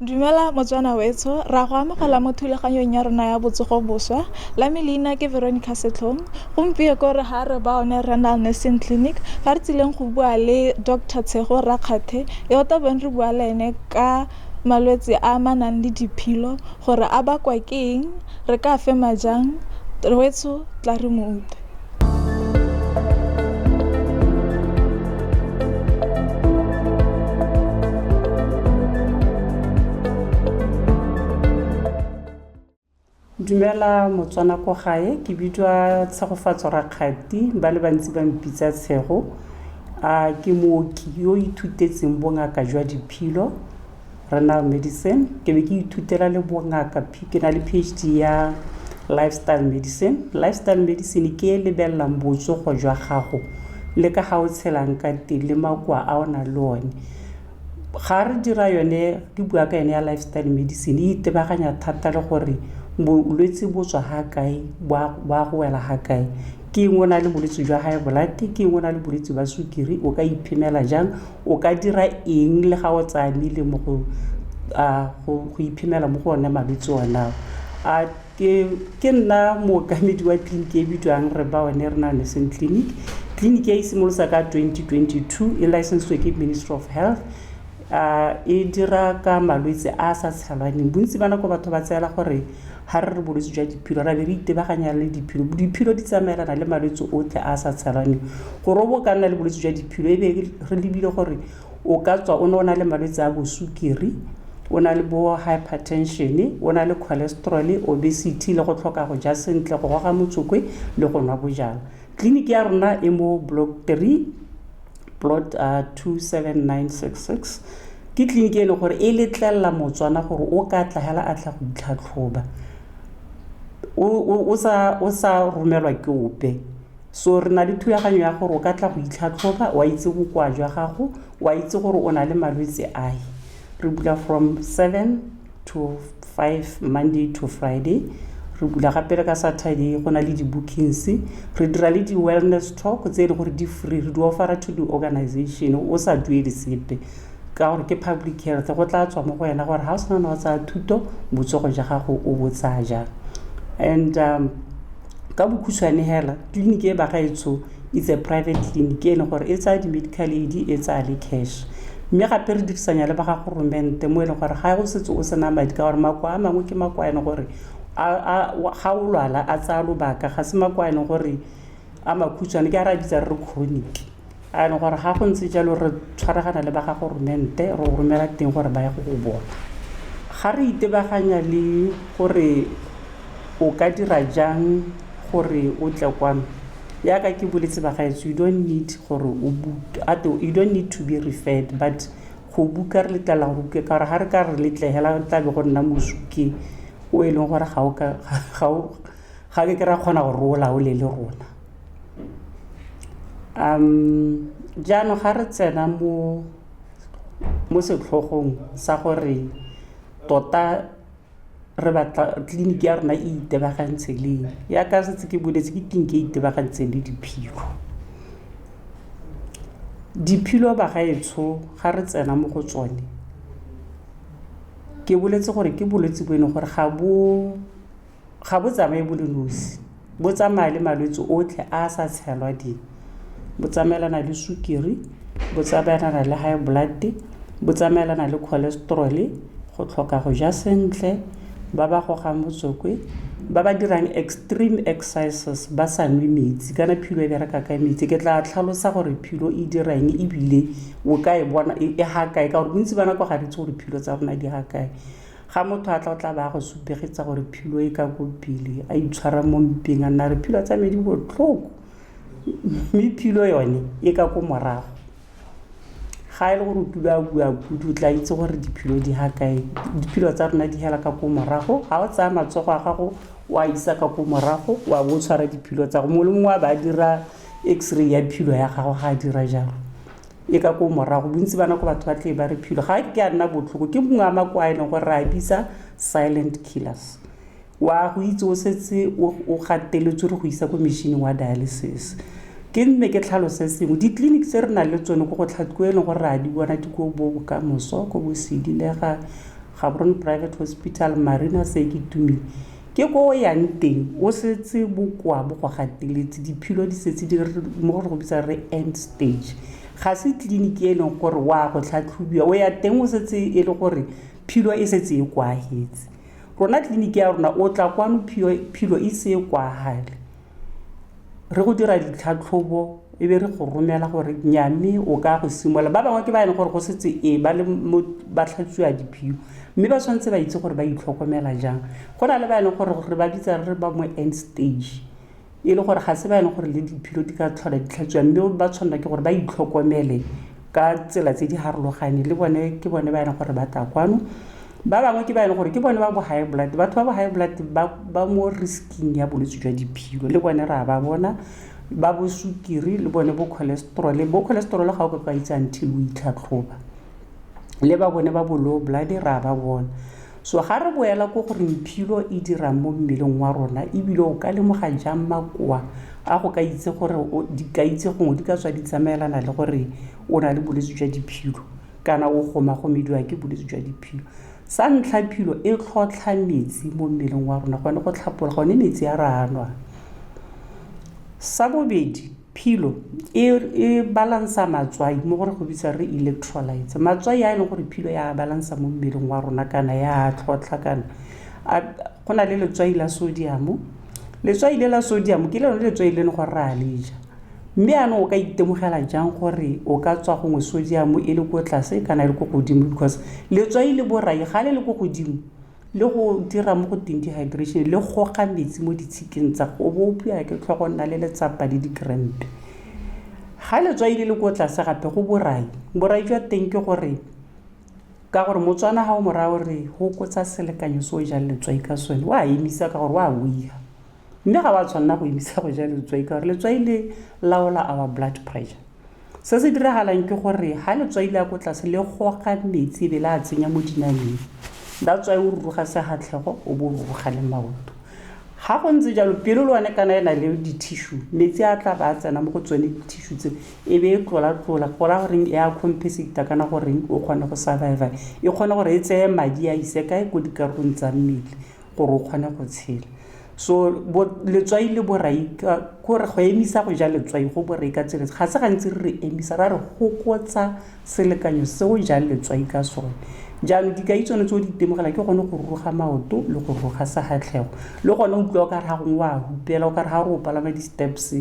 Dumela Motswana wetsho, ra go amogela mo thulaganyong ya rona ya botsogo boswa. La me leina ke Veronica Setlhong. Gompieko re ha re ba one Renal Nursing Clinic fa re tsileng go bua le Doctor Tshego Rakgathe yo o tabeng re bua le ene ka malwetse a amanang le diphilo gore a bakwa ke eng, re ka fema jang, wetsho tla re mo utlwe. Dumela Motswana ko gae, ke bidiwa Tshegofatso Rakgati, ba le bantsi ba mpitsa Tshego. A ke mooki yo o ithutetseng bongaka jwa diphilo, renal medicine. Ke be ke ithutela le bongaka, ke na le P_H_D ya lifestyle medicine. Lifestyle medicine ke e lebelelang botsogo jwa gago le ka ga o tshelang ka teng le makoa a o nang le one. Ga re dira yone, ke bua ka yone ya lifestyle medicine, e itebaganya thata le gore bolwetse bo tswa ga kae, bo a go wela ga kae. Ke eng o na le bolwetse jwa high blood, ke eng o na le bolwetse jwa sukiri, o ka iphemela jang, o ka dira eng le ga o tsaya melemo go go iphemela mo go one malwetse one ao. A ke nna mookamedi wa tleliniki e bidiwang re ba one Renal Nursing Clinic. Tleliniki e simolotsa ka 2022 e licensitswe ke Ministry of Health. E dira ka malwetse a a sa tshelwaneng. Bontsi ba nako batho ba tseela gore ga re re bolwetse jwa diphilo ra be re itebaganya le diphilo. Diphilo di tsamaelana le malwetse otlhe a a sa tshelwaneng. Gore o bo o ka nna le bolwetse jwa diphilo e be re lebile gore o ka tswa o ne o na le malwetse a bo sukiri, o na le bo hypertension, o na le cholesterol, obesity le go tlhoka go ja sentle, go goga motsokwe le go nwa bojalwa. Tleliniki ya rona e mo block 3 plot 27966. Ke tleliniki e leng gore e letlelela Motswana gore o ka tla hela a tla go itlhatlhoba o sa romelwa ke ope. So re na le thulaganyo ya gore o ka tla go itlhatlhoba, wa itse bokoa jwa gago, wa itse gore o na le malwetse ahe. Re bula from 7 to 5 Monday to Friday. Re bula gape le ka Saturday, go na le di-bookings. Re dira le di-wellness talk tse e leng gore di free, re di offer-a to di-organization o sa duele sepe ka gore ke public health. Go tla tswa mo go wena gore ga o sena wa tsaya thuto, botsogo jwa gago o bo tsaya jang. And ka bokhutshwane hela, tleliniki e bagaetsho it's a private clinic e leng gore e tsaya di-medical aid, e tsaya le cash. Mme gape re dirisanya le ba ga goromente mo e leng gore ga o setse o sena madi ka gore makoa a mangwe ke makoa a e leng gore ga o lwala a tsaya lobaka, ga se makoa a e leng gore a makhutshwane, ke a re a bitsa re re chronic. A e leng gore ga go ntse jalo re tshwaragana le ba ga goromente re go romela teng gore ba ye go go bona. Ga re itebaganya le gore o ka dira jang gore o tle kwano, yaka ke boletse bagaetsho, you don't need gore o book, you don't need to be referred, but go buka re letlelela gore buke ka gore ga re ka re letle hela tla be go nna mosuke o e leng gore ga ke ra kgona gore o laole le rona. Jaanong ga re tsena mo setlhogong sa gore tota re batla tleliniki ya rona e itebagantse le eng, yaka setse ke boletse ke tleliniki e itebagantseng le diphilo. Diphilo bagaetsho ga re tsena mo go tsone ke boletse gore ke bolwetse bo e leng gore ga bo tsamaye bo le nosi, bo tsamaya le malwetse otlhe a a sa tshelwaneng. Bo tsamaelana le sukiri, bo tsamaelana le high blood, bo tsamaelana le cholesterol, go tlhoka go ja sentle, ba ba gogang motsokwe, ba ba dirang extreme exercises ba sa nwe metsi, kana philo e bereka ka metsi. Ke tla tlhalosa gore philo e dira eng ebile o ka e bona e ga kae ka gore bontsi ba nako ga re itse gore philo tsa rona di ga kae. Ga motho a tla o tla ba go supegetsa gore philo e ka ko pele, a itshwara mo mpeng a nna re philo tsa me di botlhoko, mme philo yone e ka ko morago. Ga e le gore o kile a bua kudu o tla itse gore diphilo di ga kae, diphilo tsa rona di hela ka ko morago. Ga o tsaya matsogo a gago o a isa ka ko morago wa bo o tshwara diphilo tsa go, mongwe le mongwe a ba a dira x-ray ya philo ya gago ga a dira jalo. E ka ko morago, bontsi ba nako batho ba tle ba re philo ga ke a nna botlhoko, ke mongwe wa makoa a e leng gore re a bitsa silent killers. Wa go itse o setse o gateletswe re go isa ko metšhining wa dialysis. Ke nne ke tlhalose sengwe, ditleliniki tse re nang le tsone ko go ko e leng gore re a di bona di ko bo Bokamoso, ko bo Sedilega, Gaborone Private Hospital, Marina se ke tumile. Ke ko o yang teng o setse bokoa bo go gateletse, diphilo di setse di mo re go bitsa re end stage. Ga se tleliniki e leng gore wa go tlhatlhobiwa, o ya teng o setse e le gore philo e setse e koafetse. Rona tleliniki ya rona o tla kwano philo e se e koafale. Re go dira ditlhatlhobo e be re go romela gore nnyaa mme o ka go simolola. Ba bangwe ke ba e leng gore go setse ee ba le mo ba tlhatswiwa diphilo mme ba tshwanetse ba itse gore ba itlhokomela jang. Go na le ba e leng gore re ba bitsa re re ba mo end stage e le gore ga se ba e leng gore le diphilo di ka tlhola di tlhatswiwa mme ba tshwanela ke gore ba itlhokomele ka tsela tse di harologaneng le bone ke bone ba e leng gore ba tla kwano. Ba bangwe ke ba e leng gore ke bone ba bo high blood, batho ba bo high blood ba mo risk-ing ya bolwetse jwa diphilo le bone re a ba bona, ba bo sukiri le bone bo cholesterol, bo cholesterol ga o ka ka itse until o itlhatlhoba, le ba bone ba bo low blood re a ba bona. So ga re boela ko goreng philo e dirang mo mmeleng wa rona ebile o ka lemoga jang makoa a go ka itse gore dikai tse gongwe di ka tswa di tsamaelana le gore o na le bolwetse jwa diphilo kana o gomagomediwa ke bolwetse jwa diphilo. Sa ntlha philo e tlhotlha metsi mo mmeleng wa rona gone go tlhapola gone metsi a re a nwang. Sa bobedi philo e balansa matswai mo go re go bitsa re electrolytes. Matswai a e leng gore philo ya balansa mo mmeleng wa rona kana ya tlhotlha kana go na le letswai la sodium, letswai le la sodium ke lone letswai le leng gore re a le ja. Mme jaanong o ka itemogela jang gore o ka tswa gongwe sodium e le ko tlase kana e le ko godimo because letswai le borai ga le le ko godimo le go dira mo go teng dehydration le goga metsi mo ditshikeng tsa go bo opiwa ke tlhogo nna le letsapa le di-cramp. Ga letswai le le ko tlase gape go borai, borai jwa teng ke gore ka gore Motswana ga o mo raya o re fokotsa selekanyo se o jang letswai ka sone o a emisa ka gore o a boifa. Mme ga wa tshwanela go emisa go ja letswai ka gore letswai le laola our blood pressure. Se se diragalang ke gore ga letswai le ya ko tlase le goga metsi e be le a tsenya mo dinameng. That's why o ruruga sefatlhego o bo o ruruga le maoto. Ga go ntse jalo pelo le yone kana e na le di-tissue, metsi a tla ba a tsena mo go tsone di-tissue tse e be e tlola-tlola go raya goreng e a compensate kana goreng o kgone go survive-a e kgone gore e tseye madi a ise kae ko dikarolong tsa mmele gore o kgone go tshela. So letswai le borai kore go emisa go ja letswai go borai ka tsela ga se gantsi re re emisa ra re fokotsa selekanyo se o jang letswai ka sone. Jaanong dikai tsone tse o di itemogela ke gone go ruruga maoto le go ruruga sefatlhego le gone o utlwa o kare ga gongwe o a hupela o kare ga o re o palama di-steps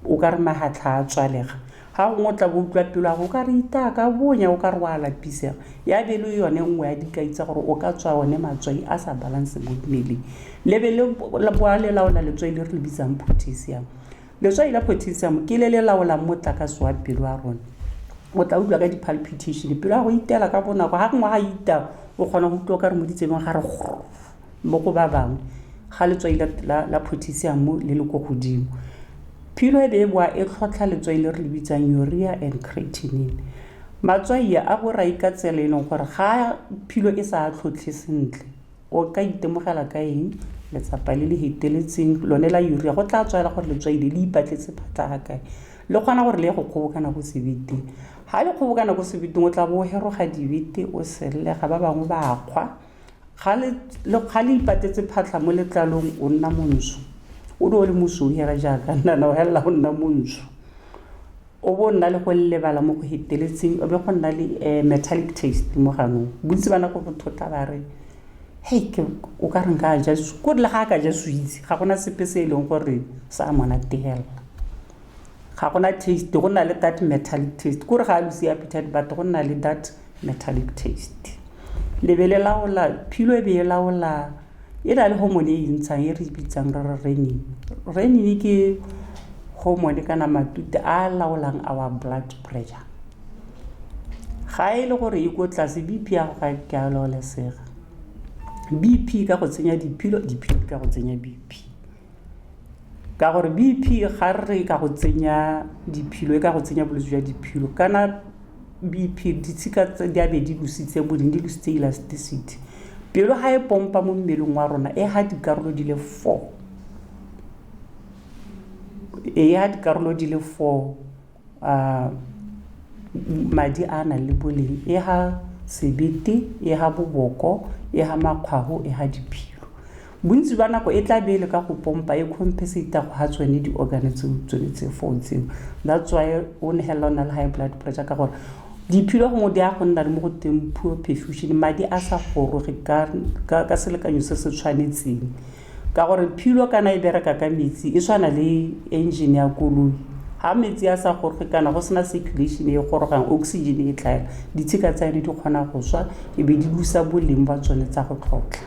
o kare mafatlha a tswalega. Ga gongwe o tla bo utlwa pelo ya go o ka re itaya ka bonya o ka re o a lapisega ya be le yone nngwe ya dikai tsa gore o ka tswa one matswai a sa balance mo mmeleng. Le be le boa le laola letswai le re le bitsang potassium. Letswai la potassium ke le le laolang motlakase wa pelo ya rona. O tla utlwa ka di-palpitation pelo ya go itela ka bonako ga gongwe ga itaya o kgona go utlwa o ka re mo ditsebeng ga re mo go ba bangwe ga letswai la potassium le le ko godimo. Philo e be e boa e tlhotlha letswai le re le bitsang urea and creatinine. Matswai a borai ka tsela e leng gore ga philo e sa tlhotlhe sentle o ka itemogela ka eng letsapa le le feteletseng lone la urea go tla tswaela gore letswai le le ipatletse phatla ga kae le kgona gore le ye go kgobokana ko sebeteng. Ga le kgobokana ko sebeteng o tla bo o heroga dibete o sellega ba bangwe ba kgwa. Ga le ipatetse phatlha mo letlalong o nna montsho, o ne o le mosweu hela jaaka nna o helela o nna montsho. O bo o nna le go lebala mo go feteletseng o be go nna le metallic taste mo ganong. Bontsi ba nako motho o tla ba re hei o ka re nka ja kore le ga a ka ja sweets ga gona sepe se e leng gore sa mo natefela. Ga gona taste go nna le that metallic taste kore ga a lose appetite but go nna le that metallic taste. Le be le laola, philo e be e laola e na le hormone e ntshang e re bitsang re re renin. Renin ke hormone kana matute a laolang our blood pressure. Ga e le gore e ko tlase BP ya go ga e ke a laolesega. BP ka go tsenya diphilo, diphilo ka go tsenya BP. Ka gore BP ga re re ka go tsenya diphilo e ka go tsenya bolwetse jwa diphilo kana BP ditshika tse di a be di lositse boleng di lositse elasticity. Pelo ga e pompa mo mmeleng wa rona e ga dikarolo di le four, e ya dikarolo di le four madi a a nang le boleng e ga sebete, e ga boboko, E ga makgwago, e ga diphilo. Bontsi ba nako e tla be e le ka go pompa, e compensate go ga tsone di-organ tseo tsone tse four tseo. That's why o ne helela o na le high blood pressure, ka gore diphilo gongwe di a go nna le mo go teng poor perfusion, madi a sa goroge ka selekanyo se se tshwanetseng, ka gore philo kana e bereka ka metsi, e tshwana le engine ya koloi. Ga metsi a sa goroge kana go sena circulation e gorogang, oxygen e tlhaela, ditshika tsa yone di kgona go swa, e be di busa boleng ba tsone tsa go tlhotlha.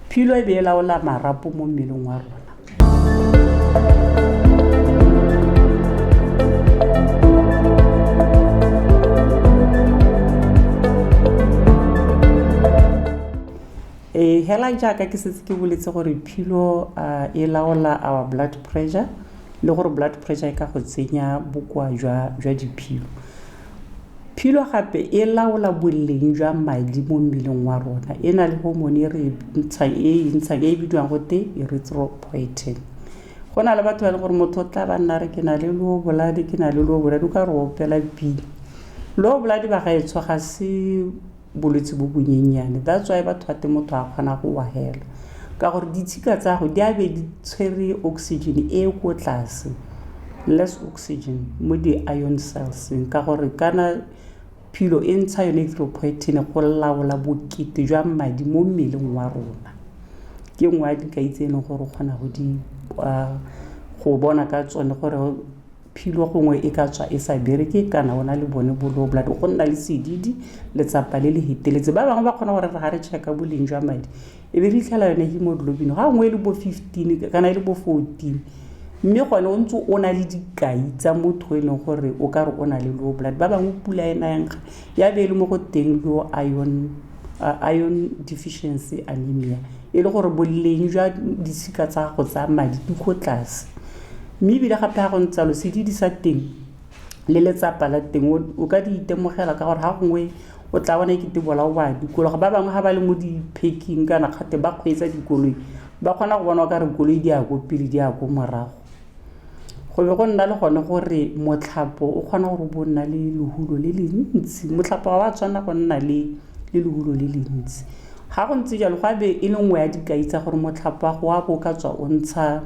Philo e be e laola marapo mo mmeleng wa rona. Ee, hela jaaka ke setse ke boletse gore philo e laola our blood pressure, le gore blood pressure e ka go tsenya bokoa jwa diphilo. Philo gape e laola boleng jwa madi mo mmeleng wa rona. E na le hormone e re ntshang, e e ntshang e e bidiwang gote erythropoietin. Go na le batho ba e leng gore motho o tla ba nna re ke na le low blood, ke na le low blood, o ka re opela pina. Low blood ba gaetsho ga se bolwetse bo bonyenyane. That's why batho ba teng motho a kgona go wa hela, ka gore ditshika tsa go di a be di tshwere oxygen e ko tlase, less oxygen mo di-iron cells, ka gore kana philo e ntsha yone erythropoietin go laola bokete jwa madi mo mmeleng wa rona. Ke nngwe ya dikai tse e leng gore o kgona go di go bona ka tsone gore philo gongwe e ka tswa e sa bereke kana o na le bone bo low blood. Go nna le sedidi, letsapa le le feteletse. Ba bangwe ba kgona gore ga re checka boleng jwa madi, e be re fitlhela yone hemoglobin ga nngwe e le bo 15 kana e le bo 14, mme gone o ntse o na le dikai tsa motho e leng gore o ka re o na le low blood. Ba bangwe pula e nayang ya be e le mo go teng low iron, iron deficiency anemia, e le gore boleng jwa ditshika tsa gago tsa madi di ko tlase. Mme ebile gape ga go ntse jalo, sedidi sa teng le letsapa la teng o ka di itemogela, ka gore ga gongwe o tla bona ekete bolao bo a dikologa. Ba bangwe ga ba le mo di-parking kana kgate ba kgweetsa dikoloi, ba kgona go bona o ka re koloi di ya ko pele, di ya ko morago. Go be go nna le gone gore motlhapo o kgona gore o bo nna le lehulo le le ntsi. Motlhapo ga wa tshwanela go nna le lehulo le le ntsi. Ga go ntse jalo, go a be e le nngwe ya dikai tsa gore motlhapo wa go wa bo o ka tswa o ntsha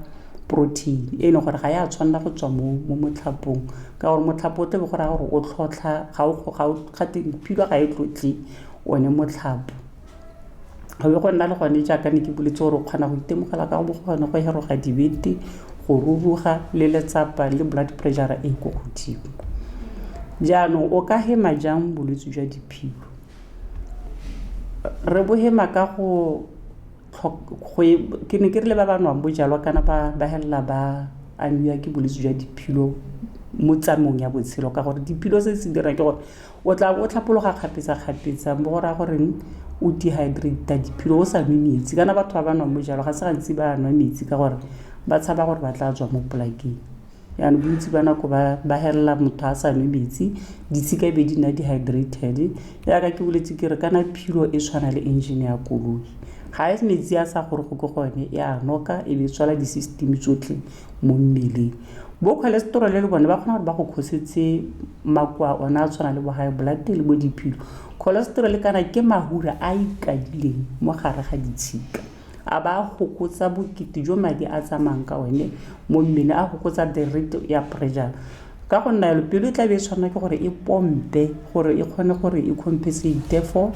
protein e leng gore ga ya tshwanela go tswa mo motlhapong, ka gore motlhapo o tlebe go raya gore o tlhotlha ga philo ga e tlotle one motlhapo. Go be go nna le gone jaaka ne ke boletse gore o kgona go itemogela ka go gone go heroga dibete, go ruruga le letsapa le blood pressure e ko godimo. Jaanong o ka hema jang bolwetse jwa diphilo? Re bo hema ka go, ke ne ke rile ba ba nwang bojalwa kana ba helela ba amiwa ke bolwetse jwa diphilo mo tsamaong ya botshelo, ka gore diphilo se se dirang ke gore o tla o tlhapologa kgapetsa-kgapetsa, mo go raya goreng o dehydrate diphilo, o sa nwe metsi. Kana batho ba ba nwang bojalwa ga se gantsi ba nwa metsi, ka gore ba tshaba gore ba tla tswa mo polakeng. Jaanong bontsi ba nako ba helela motho a sa nwe metsi, ditshika e be di nna dehydrated. Jaaka ke boletse ke re kana philo e tshwana le engine ya koloi, ga e metsi a sa goroge ko go yone e a noka, e be e tswala di-system tsotlhe mo mmeleng. Bo cholesterol le bone ba kgona gore ba go cause-etse makoa one a tshwana le bo high blood le bo diphilo. Cholesterol kana ke mahura a ikadileng mo gare ga ditshika, a ba a gokotsa bokete jo madi a tsamayang ka one mo mmeleng, a gokotsa the rate ya pressure. Ka go nna jalo, pelo e tla be e tshwanela ke gore e pompe gore e kgone gore e compensate for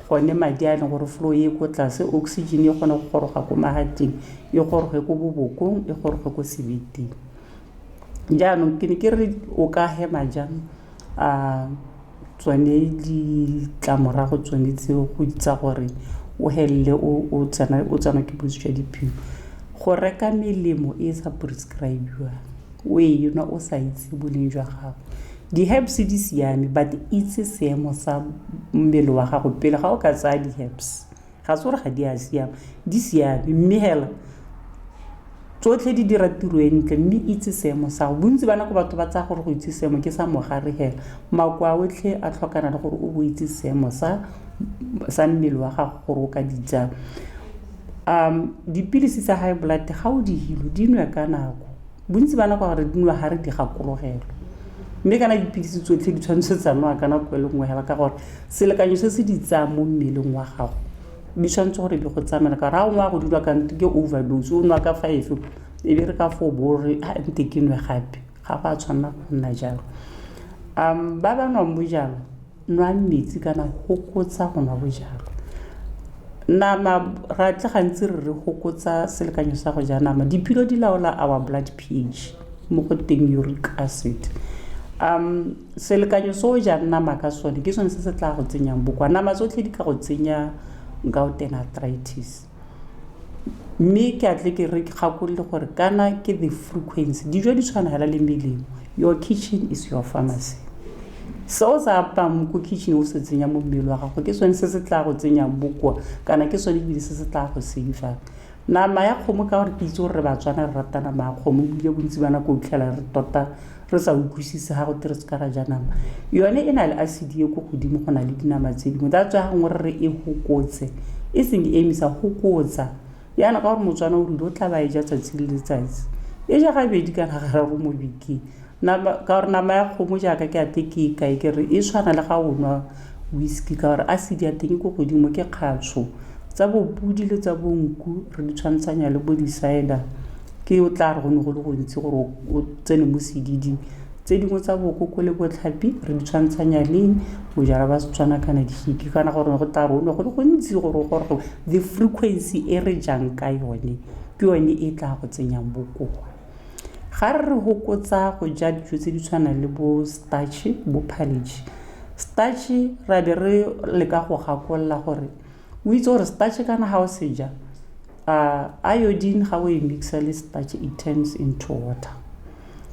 gone madi a e leng gore flow e ko tlase, oxygen e kgone go goroga ko magateng, e goroge ko bobokong, e goroge ko sebeteng. Jaanong ke ne ke re o ka hema jang tsone ditlamorago tsone tseo go itsa gore o helele o tsenwa ke bolwetse jwa diphilo? Go reka melemo e e sa prescribe-iwang, o e nwa o sa itse boleng jwa gago. Di-herbs di siame, but itse seemo sa mmele wa gago pele ga o ka tsaya di-herbs. Ga se gore ga di a siama, di siame, mme hela tsotlhe di dira tiro e ntle, mme itse seemo sa gago. Bontsi ba nako batho ba tsaya gore go itse seemo ke sa mogare hela. Makoa otlhe a tlhokana le gore o bo itse seemo sa mmele wa gago gore o ka di tsaya. Dipilisi tsa high blood ga o di hilwe, di nwe ka nako. Bontsi ba nako gore di nwa ga re di gakologelwa. Mme kana dipilisi tsotlhe di tshwanetse tsa nowa ka nako e le nngwe fela ka gore selekanyo se se di tsayang mo mmeleng wa gago di tshwanetse gore di go tsamaela ka gore ga o nwa go dula kante ke overdose, o nwa ka five e be re ka four bo re nte ke nwe gape, ga go a tshwanela go nna jalo. Ba ba nwang bojalwa, nwang metsi kana fokotsa go nwa bojalwa. Nama ra tle gantsi re re fokotsa selekanyo sa go ja nama, diphilo di laola our blood P_H mo go teng uric acid. Selekanyo se o jang nama ka sone ke sone se se tla go tsenyang bokoa, nama tsotlhe di ka go tsenya gout and arthritis. Mme ke a tle ke re ke gakolole gore kana ke the frequency, dijo di tshwana fela le melemo, your kitchen is your pharmacy. Se o se apayang ko kitchen o se tsenya mo mmele wa gago ke sone se se tla go tsenyang bokoa kana ke sone ebile se se tla go save-ang. Nama ya kgomo ka gore ke itse gore re Batswana re rata nama ya kgomo ebile bontsi ba nako o fitlhela re tota re sa utlwisise ga gote re se ka ra ja nama. Yone e na le acid e ko godimo go na le dinama tse dingwe, that's why gangwe re re e fokotse e seng emisa, fokotsa. Jaana ka gore Motswana o rile o tla ba e ja tsatsi le letsatsi, e ja gabedi kana gararo mo bekeng. Nama, ka gore nama ya kgomo jaaka ke a tle ke e kae ke re e tshwana le ga o nwa whisky ka gore acid ya teng e ko godimo ke kgatsho. Tsa bo podi le tsa bo nku re di tshwantshanya le bo di-cider, ke o tla re go ne go le gontsi gore o tsene mo sediding. Tse dingwe tsa bo koko le bo tlhapi re di tshwantshanya le bojalwa ba Setswana kana dihiki kana gore go tla re o nwe go le gontsi gore o goroge. The frequency e re jang ka yone ke yone e tla go tsenyang bokoa. Ga re re fokotsa go ja dijo tse di tshwanang le bo starch bo porridge, starch ra be re leka go gakolola gore o itse gore starch kana ga o se ja iodine ga o e mix-a le starch it turns into water.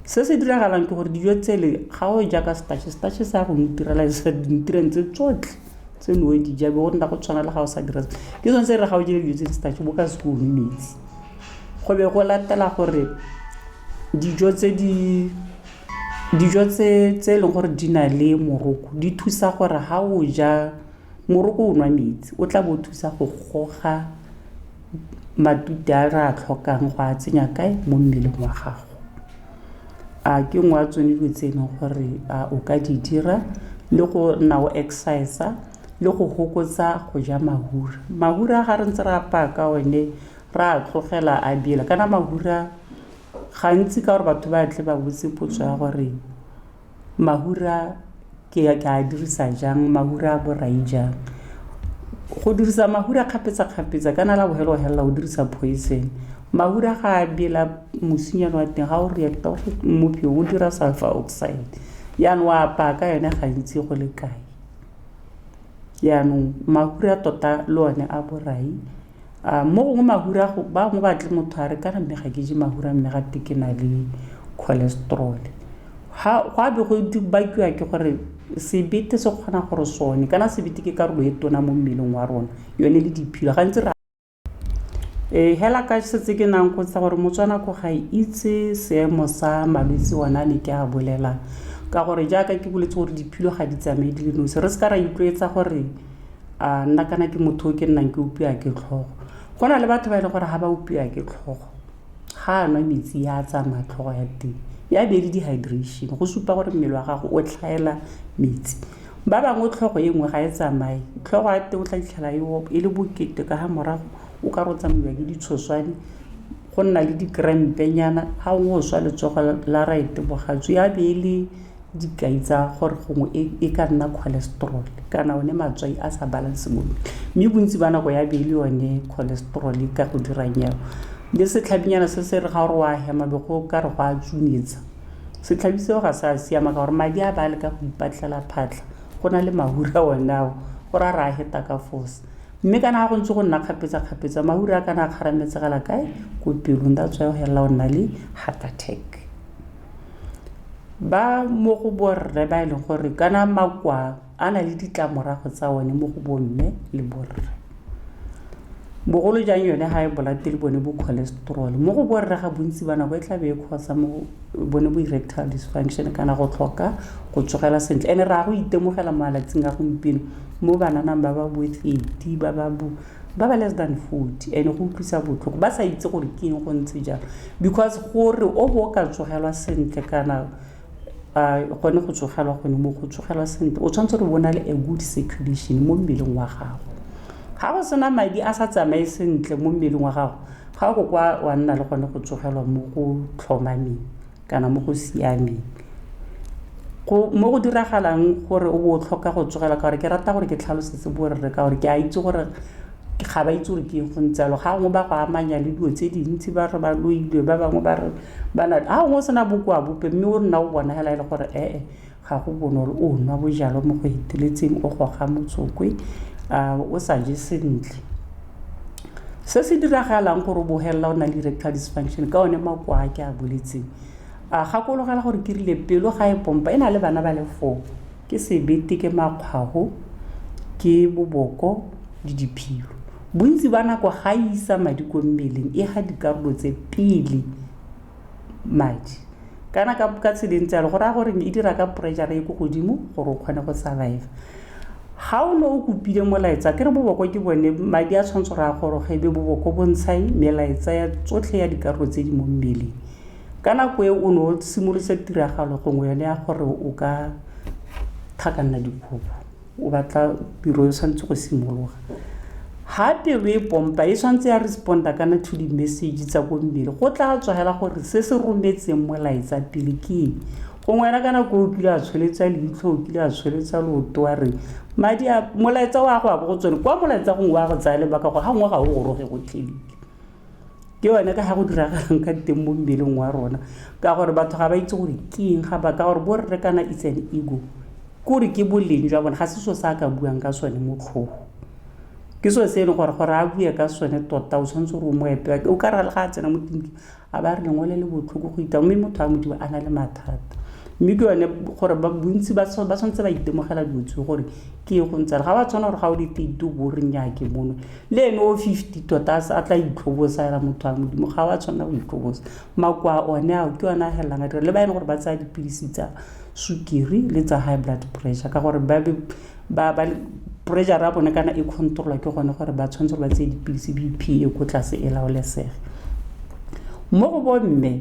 Se se diragalang ke gore dijo tsele ga o ja ka starch, starch se ya go neutralise di-nutrients tse tsotlhe tse ne o di ja be go nna go tshwana le ga o sa dira. Ke sone se re ga o jele dijo tse di starch bo ka se o nwe metsi. Go be go latela gore dijo tse di dijo tse e leng gore di na le moroko di thusa gore ga o ja moroko o nwa metsi o tla bo o thusa go goga matute a re a tlhokang go a tsenya kae mo mmeleng wa gago. A ke nngwe ya tsone dilo tse e leng gore a o ka di dira le go nna o exercise-a le go fokotsa go ja mahura. Mahura ga re ntse re apaya ka one re a tlogela a bela kana mahura gantsi ka gore batho ba tle ba botse potso ya gore mahura ke a dirisa jang, mahura a borai jang. Go dirisa mahura kgapetsa-kgapetsa kana la bofelo o felela o dirisa poison. Mahura ga a bela mosinyana wa teng ga o react-a mo o dira sulphur oxide jaanong o apaya ka yone gantsi go le kae. Jaanong mahura tota le one a borai. Mo gongwe mahura ba bangwe ba tle motho a re kana mme ga ke je mahura mme gate ke na le cholesterol. Go a be go bakiwa ke gore sebete se kgona gore sone kana sebete ke karolo e tona mo mmeleng wa rona yone le diphilo gantsi re. Ee, hela ka setse ke nang go tsa gore Motswana ko ga itse seemo sa malwetse ona ne ke a bolelang ka gore jaaka ke boletse gore diphilo ga di tsamaye di le nosi re se ka ra itlwaetsa gore a nna kana ke motho o ke nnang ke opiwa ke tlhogo. Go na le batho ba e leng gore ga ba opiwa ke tlhogo ga a nwa metsi ya tsamaya tlhogo ya teng ya be le dehydration go supa gore mmele wa gago o tlhaela metsi. Ba bangwe tlhogo e nngwe ga e tsamaye, tlhogo ya teng o tla fitlhela e le bokete ka fa morago o ka re o tsamaiwa ke ditshoswane go nna le di-cramp-nyana ga gongwe o swa letsogo la right bogatsu ya be e le dikai tsa gore gongwe e ka nna cholesterol kana one matswai a sa balance mo mme bontsi ba nako ya be e le yone cholesterol e ka go dirang jalo. Le setlhabinyana se se re ga o re o a hema be go ka re go a tsunyetsa, setlhabi seo ga se a siama ka gore madi a ba a leka go ipatlela phatlha go na le mahura one ao go raya re a heta ka force. Mme kana ga go ntse go nna kgapetsa-kgapetsa mahura a kana a kgarametsegela kae ko pelong that's why o felela o nna le heart attack. Ba mo go borre ba e leng gore kana makoa a na le ditlamorago tsa one mo go bomme le borre. Bogolo jang yone high blood le bone bo cholesterol mo go borre ga bontsi ba nako e tla be e cause-a mo bone bo erectile dysfunction kana go tlhoka go tsogela sentle and-e re a go itemogela mo malatsing a gompieno mo bananang ba ba bo 30 ba ba bo ba ba less than 40 and go utlwisa botlhoko ba sa itse gore ke eng go ntse jalo because gore o bo o ka tsogelwa sentle kana Gone go tsogelwa gone mo go tsogelwa sentle, o tshwanetse gore o na le a good circulation mo mmeleng wa gago. Ga go sena madi a sa tsamaye sentle mo mmeleng wa gago, ga go kwa wa nna le gone go tsogelwa mo go tlhomameng kana mo go siameng. Mo go diragalang gore o bo o tlhoka go tsogela, ka gore ke rata gore ke tlhalosetse borre, ka gore ke a itse gore ga ba itse gore ke eng go ntse jalo. Ga gongwe ba go amanya le dilo tse dintsi, ba re ba loilwe, ba bangwe ba re ba na, ga gongwe o sena bokoa bope, mme o nna o bona fela e le gore ee ga go bonolo, o nwa bojalwa mo go feteletseng, o goga motsokwe, o sa je sentle. Se se diragalang gore o bo felela o na le erectile dysfunction ka one makoa a ke a boletseng. A gakologela gore ke rile pelo ga e pompa e na le bana ba le four, ke sebete, ke makgwago, ke boboko le diphilo. Bontsi ba nako ga e isa madi ko mmeleng e ga dikarolo tse pele madi. Kana ka tsela e ntse jalo go raya gore e dira ka pressure e ko godimo gore o kgone go survive. Ga o ne o kopile molaetsa, ke re boboko ke bone madi a tshwanetse gore a goroge e be boboko bo ntsha melaetsa ya tsotlhe ya dikarolo tse di mo mmeleng. Ka nako e o ne o simolotse tiragalo gongwe yone ya gore o ka tlhakanela dikobo, o batla tiro e tshwanetse go simologa. Ga pelo e pompa e tshwanetse ya respond-a kana to di-message tsa ko mmele, go tla tswa fela gore se se rometseng molaetsa pele ke eng. Gongwe wena ka nako o kile wa tsholetsa leitlho, o kile wa tsholetsa leoto wa reng, madi a molaetsa wa go ya ko go tsone, kwa molaetsa gongwe wa go tsaya lebaka gore ga gongwe ga o goroge gotlhelele. Ke yone ka ga go diragalang ka teng mo mmeleng wa rona, ka gore batho ga ba itse gore ke eng ga ba, ka gore borre kana it's an ego, ke gore ke boleng jwa bone, ga se selo se a ka buang ka sone motlhofo. Ke selo se e leng gore gore a bue ka sone tota o tshwanetse gore o mo epe, o ka re ga a tsena mo tleliniking a ba re lengole le botlhoko go ita, mme motho wa Modimo a na le mathata. Mme ke yone gore bontsi ba tshwanetse ba itemogela dilo tseo gore ke eng go ntse jalo. Ga wa tshwanela gore ga o le thirty o bo o re nnyaa ke mono, le ene o 50 tota a tla itlhobosa fela motho wa Modimo, ga wa tshwanela go itlhobosa. Makoa one ao ke one a felelang a dira le ba e leng gore ba tsaya dipilisi tsa sukiri le tsa high blood pressure, ka gore ba pressure ya bone kana e control-wa ke gone gore ba tshwanetse gore ba tseye dipilisi BP e ko tlase e laolesege. Mo go bomme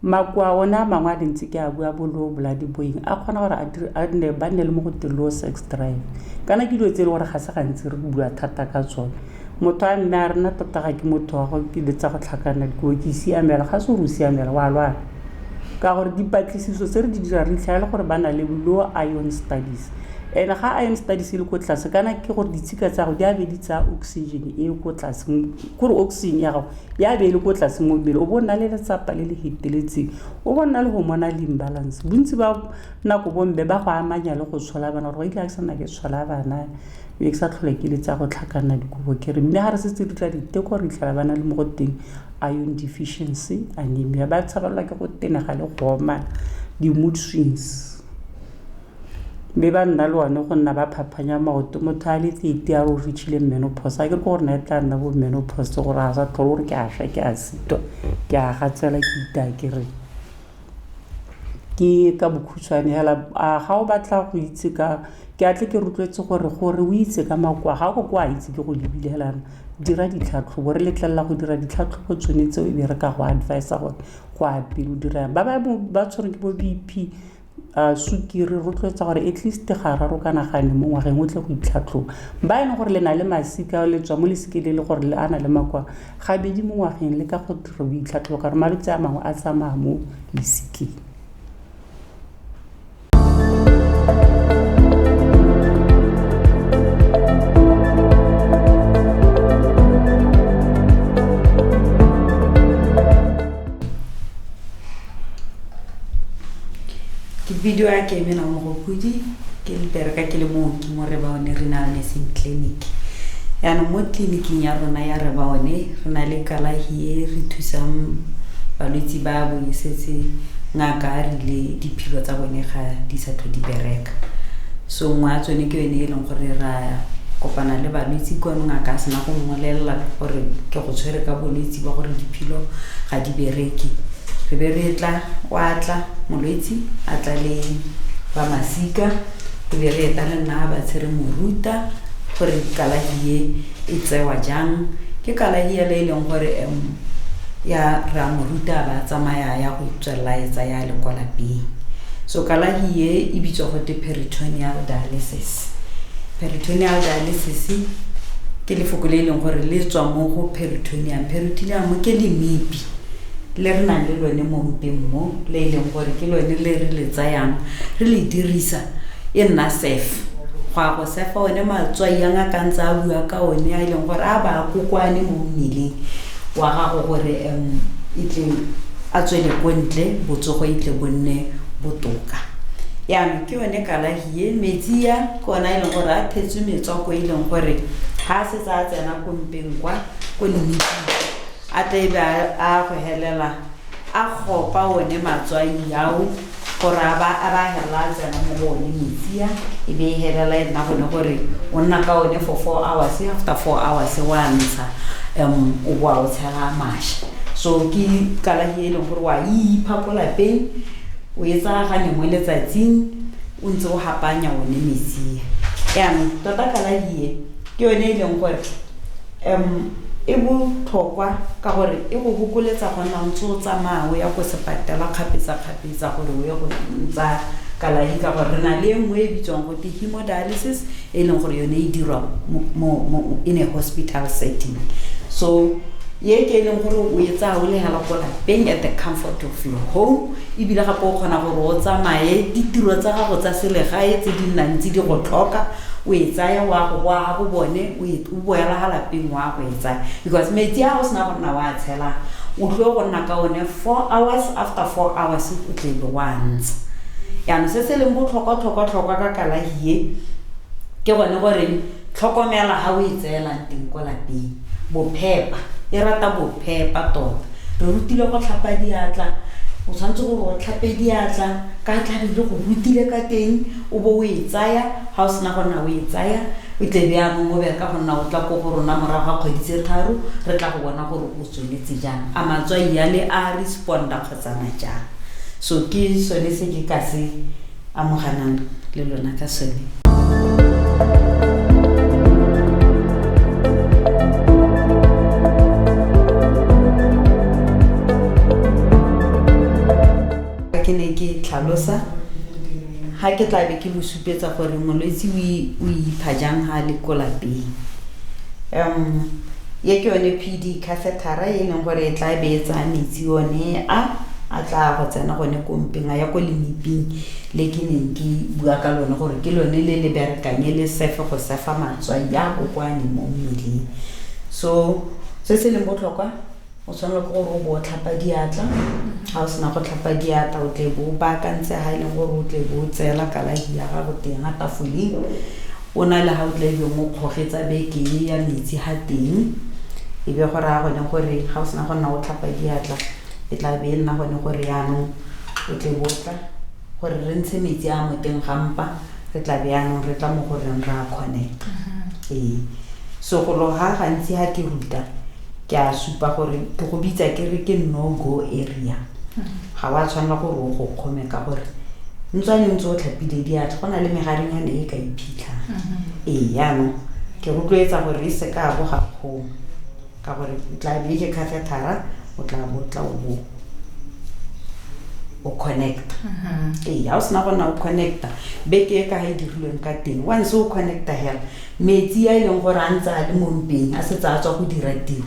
makoa one a mangwe a dintsi ke a bua bo low blood bo eng, a kgona gore ba nne le mo go teng low sex drive, kana ke dilo tse e le gore ga se gantsi re bua thata ka tsone. Motho a mme a re nna tota ga ke motho wa go tsa go tlhakanela dikobo, ke siamela, ga se gore o siamela o a lwala. Ka gore dipatlisiso tse re di dirang re fitlhela e le gore ba na le low iron studies, and ga iron studies e le ko tlase kana ke gore ditshika tsa gago di a be di tsaya oxygen e ko tlase, kore oxygen ya gago ya be e le ko tlase mo mmele, o bo o nna le letsapa le le feteletseng, o bo nna le hormonal imbalance. Bontsi ba nako bomme ba go amanya le go tshola bana, gore waitse ga ke sa nna ke tshola bana, be ke sa tlhole ke le tsa go tlhakanela dikobo ke re, mme ga re setse re dira diteko re fitlhela ba na le mo go teng iron deficiency anemia, ba tshabelelwa ke go tenega le go omana, di-mood swings. Mme ba nna le one go nna ba phaphanya maoto, motho a le 30 a re o reach-ile menopause, ga ke re ke gore ne e tla nna bo menopause gore ga sa tlhole gore ke a šwa, ke a sitwa, ke a gatsela, ke itaya ke reng. Ke ka bokhutshwane fela, ga o batla go itse ka, ke a tle ke rotloetse gore gore o itse ka makoa ga o ko a itse ke go lebile fela jaana, dira ditlhatlhobo, re letlelela go dira ditlhatlhobo tsone tseo e be re ka go advise-a gore go ya pele o dira eng. Ba bangwe ba tshwerwe ke bo BP, sukiri, rotloetsa gore at least gararo kana gane mo ngwageng o tle go itlhatlhoba. Ba e leng gore le na le masika, le tswa mo lesikeng le le gore a na le makoa, gabedi mo ngwageng le ka go dira o itlhatlhoba ka gore malwetse a mangwe a tsamaya mo lesikeng. Ke bidiwa ke Emela Mogopodi, ke bereka ke le mooki mo Rebaone Renal Nursing Clinic. Yaanong mo tleliniking ya rona ya Rebaone re na le kalafi e re thusang balwetse ba bo e setse ngaka a rile diphilo tsa bone ga di sa tlhole di bereka. So nngwe ya tsone ke yone e leng gore ra kopana le balwetse kwano ngaka a sena go mmolelela gore ke go tshwere ka bolwetse ba gore diphilo ga di bereke. Re be re tla, wa tla molwetsi a tla le ba masika, re be re eta le nna ba tshwere mo ruta gore kalafi e e tsewa jang. Ke kalafi ela e leng gore ya re a mo ruta a ba tsamaya ya go tswelela e tsaya le kwa lapeng. So kalahi e e bitswa gote peritoneal dialysis. Peritoneal dialysis ke lefoko le e leng gore le tswa mo go peritoneum. Peritoneum ke lemipi le re nang le lone mo mpeng mo, le e leng gore ke lone le re le tsayang re le dirisa e nna surf go ya go sefa one matswai a ngaka ntse a bua ka one, a e leng gore a ba kokoane mo mmeleng wa gago gore e tle a tswele ko ntle, botsogo e tle bo nne botoka. Yaanong ke yone kalahi e, metsi a ke ona e leng gore a thetswe metswako e leng gore ga a setse a tsena ko mpeng kwa ko lemiping, a tle be a go helela a gopa one matswai ao gore a ba helela a tsena mo go one metsi a, e be e helela e nna gone gore o nna ka one for 4 hours. After 4 hours wa ntsha, o boa o tshela mašwa. So ke kalahi e leng gore wa ipha ko lapeng, o e tsaya gane mo letsatsing o ntse o hapanya one metsi. Yaanong tota kalahi e ke yone e leng gore e botlhokwa ka gore e go fokoletsa go nna o ntse o tsamaya o ya ko sepatela kgapetsa-kgapetsa gore o ye go ntsa kalahi, ka gore re na le e nngwe e bitswang gote hemodialysis, e leng gore yone e dirwa in a hospital setting. So ye ke e leng gore o e tsaya o le hela ko lapeng at the comfort of your home, ebile gape o kgona gore o tsamaye ditiro tsa gago tsa selegae tse di nnang tse di go tlhoka, o e tsaya wa go boa ga go bone, o boela ga lapeng wa go e tsaya, because metsi a go sena go nna wa tshela o tlile go nna ka one 4 hours. After 4 hours o tlebe wa ntsha. Yaanong se se leng botlhokwa-tlhokwa-tlhokwa ka kalahi e ke gone gore tlhokomela ga o e tseelang teng ko lapeng, bophepa, e rata bophepa tota. Re rutile go tlhapa diatla, o tshwanetse gore o tlhape diatla ka tlabe le go rutile ka teng, o bo o e tsaya. Ga o sena go nna o e tsaya, o tle be yanong o bereka go nna o tla ko go rona morago ga kgwedi tse 3, re tla go bona gore o tsweletse jang, a matswai ale a responda kgotsana jang. So ke sone se ke ka se amoganang le lona ka sone. Ke ne ke tlhalosa ga ke tla be ke lo supetsa gore molwetse o ipha jang ga a le ko lapeng. Ye ke yone PD catheter e leng gore e tla be e tsaya metsi one a tla go tsena gone ko mpeng, a ya ko lemiping le ke neng ke bua ka lone gore ke lone le le berekang e le sefe go sefa matswai a kokoane mo mmeleng. So se se leng botlhokwa, o tshwanela ke gore o bo o tlhapa diatla. Ga o sena go tlhapa diatla, o tle bo o baakantse ga e leng gore o tle bo o tseela kalahi ya gago teng ga tafoleng, o na le ga o tle beng o kgogetsa beke e ya metsi ga teng, e be go raya gone gore ga o sena go nna o tlhapa diatla, e tla be e nna gone gore yaanong o tle bo tla gore re ntshe metsi a mo teng ga mpa, re tla be yaanong re tla mo goreng re a connecta. Ee, so golo ga gantsi ga ke ruta ke a supa gore ke go bitsa ke re ke no go area, ga wa tshwanela gore o go kgome ka gore ntswane ntse o tlhapile diatla, go na le megarenyana e ka iphitlhang. Ee, yaanong ke rotloetsa gore e se ka bo ga kgoma, ka gore tla be ke catheter, o tla bo tla o bo o connecta. Ee, ga o sena go nna o connecta, beke e ka ga e dirilweng ka teng, once o connecta hela, metsi a e leng gore a ntse a le mo mpeng a setse a tswa go dira tiro,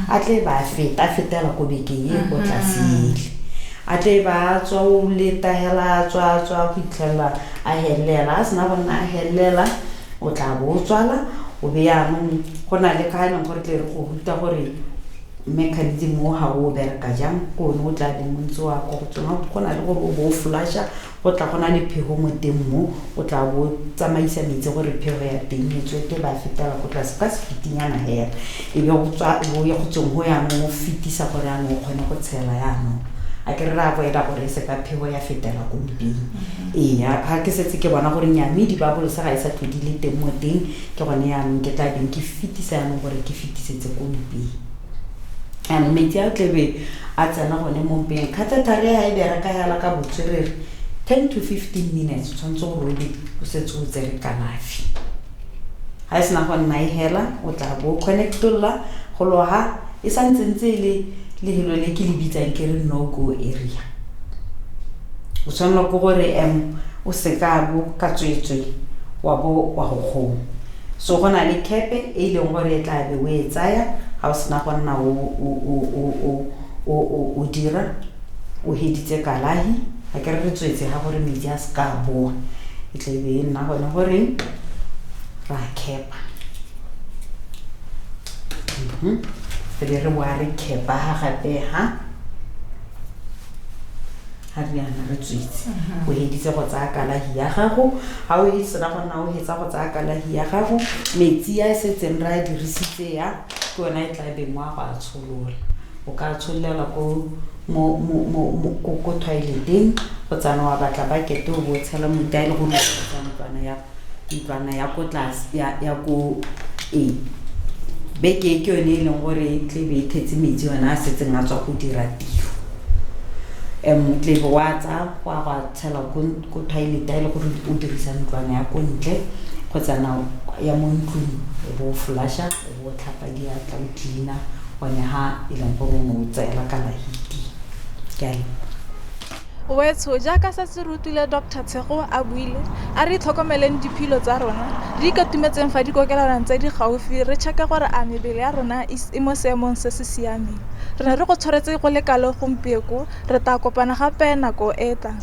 a tle ba feta a fetela ko bekeng e ko tlase, a tle ba tswa o leta hela a tswa a tswa go itlhelela a helela. A sena go nna a helela, o tla bo o tswala, o be yaanong go na le ka e leng gore tle re go ruta gore mechanism o ga o bereka jang, ke one o tla beng o ntse wa ko go tsona. Go na le gore o bo o flasha, go tla go na le phego mo teng mo, o tla bo tsamaisa metsi gore phego ya teng e tswe te ba fetela ko tlase ka sefitinyana hela, e be go tswa o ye go tsweng go yaanong o fetisa gore yaanong o kgone go tshela. Yaanong a ke re re avoida gore e se ka phego ya fetela ko mpeng. Ee, ga ke setse ke bona gore nnyaa, mme di-bubbles ga e sa tlho di le teng mo teng, ke gone yaanong ke tla beng ke fetisa yaanong gore ke fetisetse ko mpeng. Yaanong metsi a tlebe a tsena gone mo mpeng, catheter ya e bereka hela ka botswerere 10 to 15 minutes, o tshwanetse gore o be o setse o tsere kalafi. Ga e sena go nna e hela, o tla bo o connectolla go loga e santse ntse e le lehelo le ke le bitsang ke re no go area. O tshwanelwa ke gore o seka bo ka tswetswe wa bo wa go kgoma. So go na le cap-e e leng gore e tla be o e tsaya ga o sena go nna o dira o heditse kalahi ga ke re re tswetse ga gore metsi a se ka a boa, e tle be e nna gone goreng ra cap-a. Re be re boa re cap-a ga gape ha ga re yana re tswetse, o heditse go tsaya kalahi ya gago. Ga o sena go nna o hetsa go tsaya kalahi ya gago, metsi a e setseng re a dirisitse ya ke yona e tla beng wa go a tsholola. O ka tshololela ko toileteng kgotsana wa batla bucket o bo o tshela moti, a e le gore o dirisa ntlwana ya ko tlase ya ko ee beke e ke yone e leng gore e tlebe e thetse metsi yone a setseng a tswa go dira tiro. Tlebe wa tsaya wa go a tshela ko toilet a e le gore o dirisa ntlwana ya ko ntle kgotsana ya mo ntlong, o bo o flusha, o bo o tlhapa diatla, o cleaner gone ha e leng gore o ne o tseela kalafi teng. Ke a leboga. Wetsho, jaaka setse re utlwile Dr Tshego a buile, a re itlhokomeleng diphilo tsa rona, re ikatumetseng fa dikokelwaneng tse di gaufi, re check-e gore a mebele ya rona e mo seemong se se siameng. Re ne re go tshwaretse go le kalo gompieko, re tla kopana gape nako e e tlang.